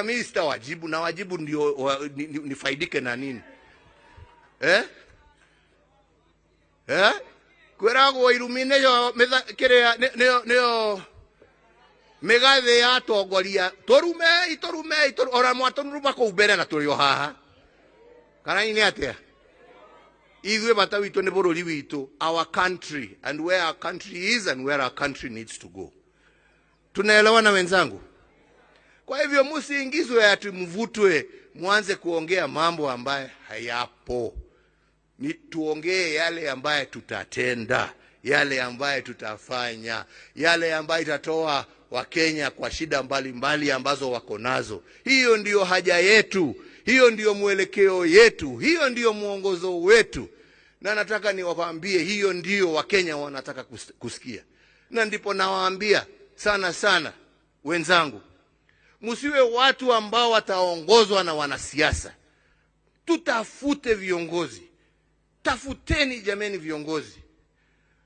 Mimi sitawajibu na wajibu ndio nifaidike na nini? Eh? Eh? Kwiragwo irumi niyo kiria niyo migathe ya atongoria turumei turumei ora mwaturuma kuu mbere na turi o haha kana ni atia ithuĩ bata witũ nĩ bũrũri witũ, our country and where our country is and where our country needs to go. Tunaelewana wenzangu? Kwa hivyo msiingizwe ati mvutwe mwanze kuongea mambo ambaye hayapo. Ni tuongee yale ambaye tutatenda, yale ambaye tutafanya, yale ambaye itatoa Wakenya kwa shida mbalimbali mbali ambazo wako nazo. Hiyo ndiyo haja yetu, hiyo ndiyo mwelekeo yetu, hiyo ndiyo mwongozo wetu. Na nataka niwaambie hiyo ndiyo Wakenya wanataka kusikia. Na ndipo nawaambia sana sana wenzangu, msiwe watu ambao wataongozwa na wanasiasa. Tutafute viongozi. Tafuteni jameni viongozi.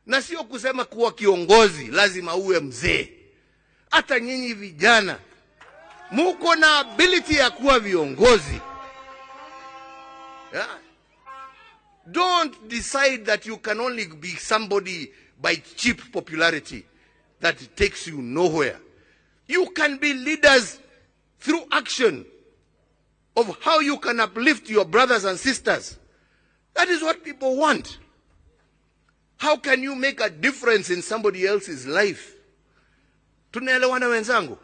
Na sio kusema kuwa kiongozi lazima uwe mzee. Hata nyinyi vijana muko na ability ya kuwa viongozi. Yeah? Don't decide that you can only be somebody by cheap popularity that takes you nowhere. You can be leaders through action of how you can uplift your brothers and sisters. That is what people want. How can you make a difference in somebody else's life? Tunaelewana wenzangu?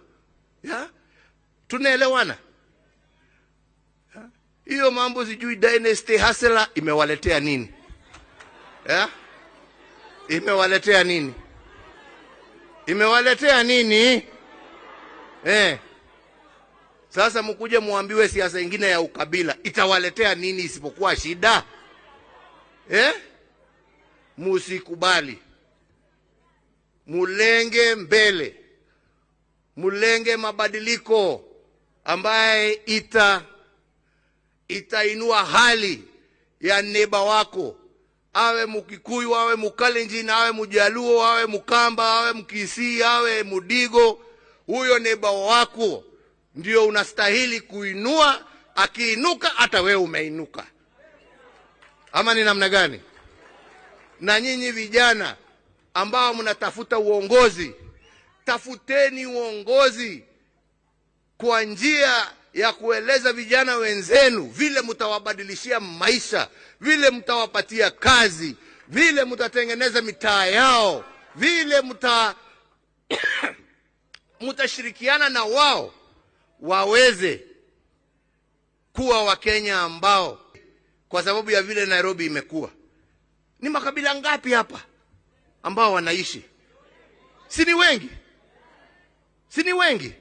Yeah? Tunaelewana? Hiyo mambo sijui dynasty hasela imewaletea nini? Yeah? Imewaletea nini? Imewaletea nini? Eh. Sasa mkuje muambiwe siasa ingine ya ukabila itawaletea nini isipokuwa shida? Eh? Musikubali. Mulenge mbele. Mulenge mabadiliko ambaye itainua hali ya neba wako. Awe Mkikuyu, awe Mkalenjin, awe Mjaluo, awe Mkamba, awe Mkisii, awe Mudigo. Huyo neba wako ndio unastahili kuinua. Akiinuka hata wewe umeinuka. Ama ni namna gani? Na nyinyi vijana ambao mnatafuta uongozi, tafuteni uongozi kwa njia ya kueleza vijana wenzenu vile mtawabadilishia maisha, vile mtawapatia kazi, vile mtatengeneza mitaa yao, vile mtashirikiana na wao waweze kuwa Wakenya ambao, kwa sababu ya vile Nairobi imekuwa. Ni makabila ngapi hapa ambao wanaishi? Si ni wengi? Si ni wengi?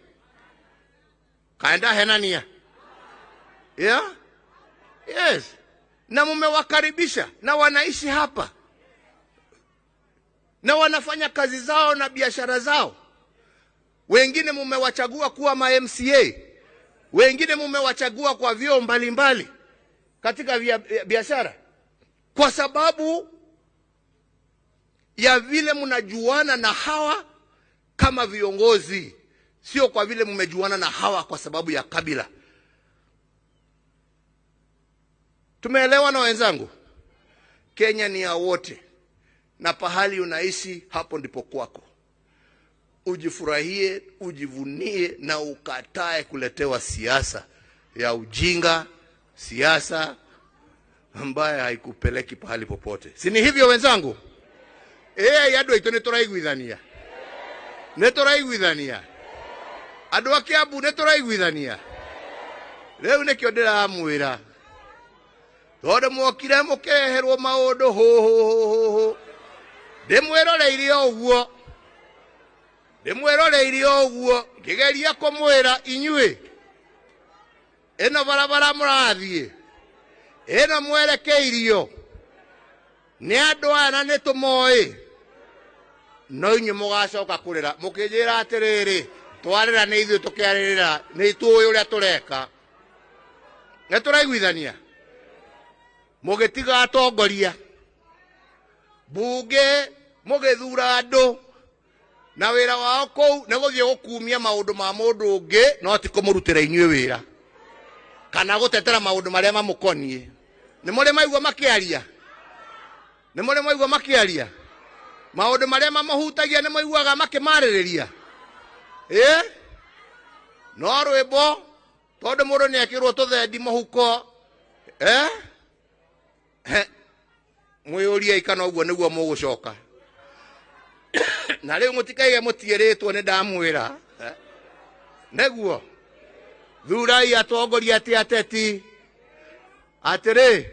Kaenda henania. Yeah? Yes. Na mumewakaribisha na wanaishi hapa. Na wanafanya kazi zao na biashara zao. Wengine mumewachagua kuwa ma MCA. Wengine mumewachagua kwa vyeo mbalimbali katika biashara. Kwa sababu ya vile mnajuana na hawa kama viongozi, sio kwa vile mmejuana na hawa kwa sababu ya kabila. Tumeelewa na wenzangu? Kenya ni ya wote, na pahali unaishi hapo ndipo kwako. Ujifurahie, ujivunie na ukatae kuletewa siasa ya ujinga, siasa ambaye haikupeleki pahali popote. Si ni hivyo wenzangu? Andu aitu nituraiguithania. Nituraiguithania. Andu a Kiambu nituraiguithania. Riu nikio ndiramwira. Tondu mwokire mukeherwo maundu hu hu hu hu. Ndimwiroreire uguo. Ndimwiroreire uguo ngigeria kumwira inyuĩ ĩno barabara mũrathiĩ ĩno mwerekeirio nĩ andũ aya na nĩtũmoĩ, no inyuĩ mũgacoka kũrĩra mũkĩnjĩra atĩrĩrĩ, twarĩra nĩ ithuĩ tũkĩarĩrĩra, nĩ tũĩ ũrĩa tũreka. Nĩtũraiguithania? Mũgĩtiga atongoria bunge, mũgĩthura andũ Na wĩra wao kũu nĩ gũthiĩ gũkumia maũndũ ma mũndũ ũngĩ, no ti kũmũrutĩra inyuĩ wĩra kana gũtetera maũndũ marĩa mamũkoniĩ. Nĩ mũrĩ maigua makĩaria? Nĩ mũrĩ maigua makĩaria? Maũndũ marĩa mamũhutagia nĩ mũiguaga makĩmarĩrĩria? Ĩ? No rwĩmbo tondũ mũndũ nĩ ekĩrwo tũthendi mũhuko, eh? Mwĩyũriei kana ũguo nĩguo mũgũcoka. Na rĩu mũtikaige mũtiĩrĩtwo nĩ ndamwĩra. Nĩguo thurai atongoria ti ateti atĩrĩ,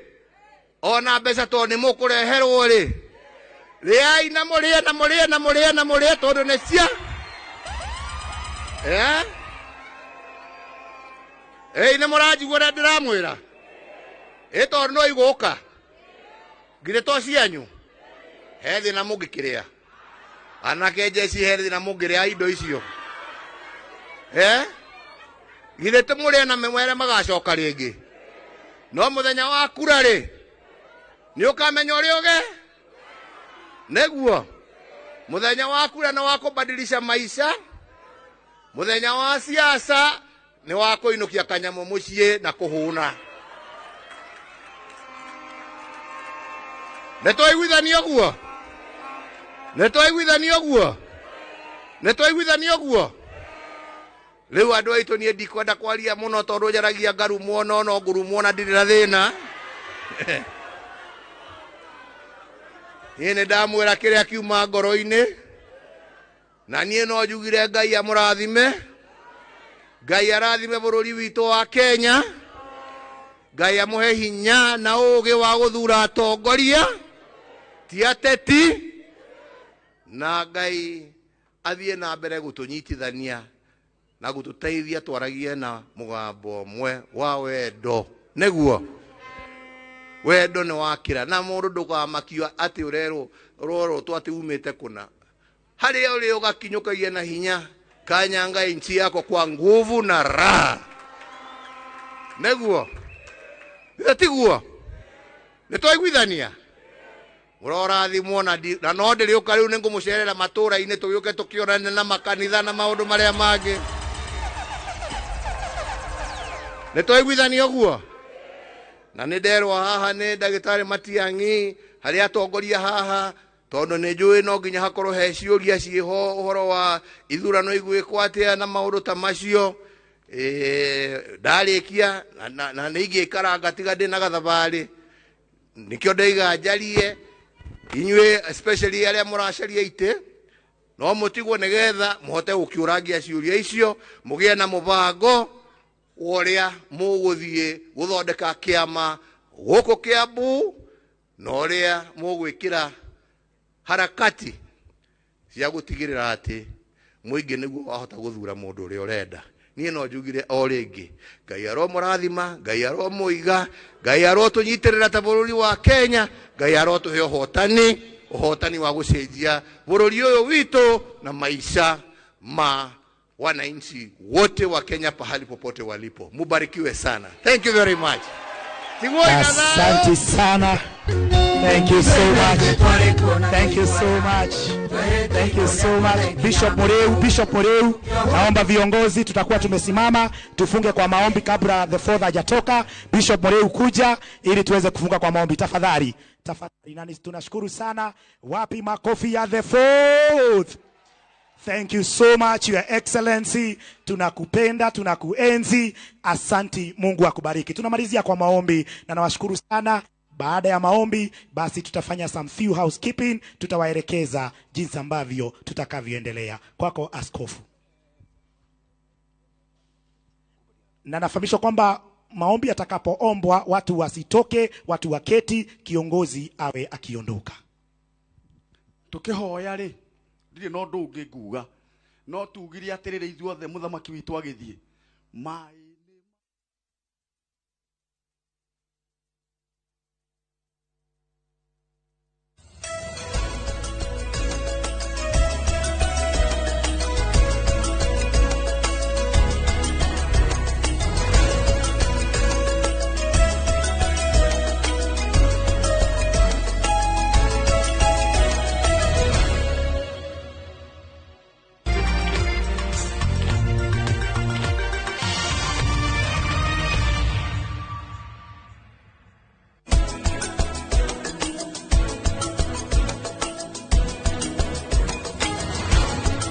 ona mbeca tondũ nĩ mũkũreherwo rĩ, rĩai na mũrĩe na mũrĩe na mũrĩe na mũrĩe tondũ nĩ cia. Ĩĩ nĩ mũranjigua ũrĩa ndĩramwĩra? Ĩ tondũ no igũka ngirĩ to cianyu, he thĩna mũngĩkĩrĩa. Anake njeci he thĩna mũngĩrĩa indo icio. Githĩ tũmũrĩe na mwere magacoka rĩngĩ. No mũthenya wa kura rĩ, nĩ ũkamenya ũrĩa ũge. Nĩguo mũthenya wa kura nĩ wa kũbadilisha maisha, mũthenya wa siasa nĩ wa kũinũkia kanyamũ mũciĩ na kũhũna. Nĩ twaiguithania ũguo? Nĩ twaiguithania ũguo? Nĩ twaiguithania ũguo? Rĩu andũ aitũ niĩ ndikwenda kwaria mũno tondũ njaragia ngarumwo no no ngurumwo na ndirĩ na thĩna. Niĩ nĩ ndamwĩra kĩrĩa kiuma ngoro-inĩ, na niĩ no njugire Ngai amũrathime, Ngai arathime bũrũri witũ wa Kenya, Ngai amũhe hinya na ũũgĩ wa gũthura atongoria ti ateti, na Ngai athiĩ na mbere gũtũnyitithania na gũtũteithia twaragie na mũgambo ũmwe wa wendo. Nĩguo wendo nĩ wakĩra, na mũndũ ndũkamakio atĩ ũrerwo ũrorotwo atĩ umĩte kũna. Harĩa ũrĩ ũgakinyũkagia na hinya, kanyanga nchi yako kwa nguvu na raha. Nĩguo tiguo nĩ twaiguithania? Mũrorathimwo na no ndĩrĩũka rĩu nĩ ngũmũcerera matũũra-inĩ tũgĩũke tũkĩonane na makanitha na maũndũ marĩa mangĩ. Nĩ twaiguithania ũguo? Na nĩ nderwo haha nĩ ndagĩtarĩ Matiang'i harĩa atongoria haha, tondũ nĩ njũĩ no nginya hakorwo he ciũria ciĩho ũhoro wa ithurano igwĩkwo atĩa na maũndũ ta macio. Ndarĩkia na nĩ ingĩikara tiga ndĩ na gathabarĩ, nĩkĩo ndaiga njarie inyuĩ especially arĩa mũracaria itĩ, no mũtigwo nĩgetha mũhote gũkĩũrangia ciũria icio, mũgĩe na mũbango wa ũrĩa mũgũthiĩ gũthondeka kĩama gũkũ Kiambu, na ũrĩa mũgwĩkĩra harakati cia gũtigĩrĩra atĩ mũingĩ nĩguo wahota gũthura mũndũ ũrĩa ũrenda. Niĩ no njugire o rĩngĩ, Ngai aromũrathima, Ngai aromũiga, Ngai arotũnyitĩrĩra ta bũrũri wa Kenya, Ngai arotũhe ũhotani, ũhotani wa gũcenjia bũrũri ũyũ witũ na maisha ma wananchi wote wa Kenya pahali popote walipo. Mubarikiwe sana. Thank you very much. Asante sana. Thank you so much. Thank you so much. Thank you so much. Bishop Mureu, Bishop Mureu, naomba viongozi tutakuwa tumesimama tufunge kwa maombi kabla the fourth hajatoka. Bishop Mureu kuja ili tuweze kufunga kwa maombi tafadhali. Tafadhali. Na tunashukuru sana. Wapi makofi ya the fourth? Thank you so much, Your Excellency. Tunakupenda, tunakuenzi. Asanti, Mungu akubariki. Tunamalizia kwa maombi na nawashukuru sana. Baada ya maombi basi tutafanya some few housekeeping, tutawaelekeza jinsi ambavyo tutakavyoendelea. Kwako askofu. Na nafahamishwa kwamba maombi yatakapoombwa watu wasitoke, watu waketi, kiongozi awe akiondoka. Tukihoya ri ndirĩ na ũndũ ũngĩ nguga, no tugire atĩrĩrĩ ithuothe mũthamaki witũ agĩthiĩ maĩ.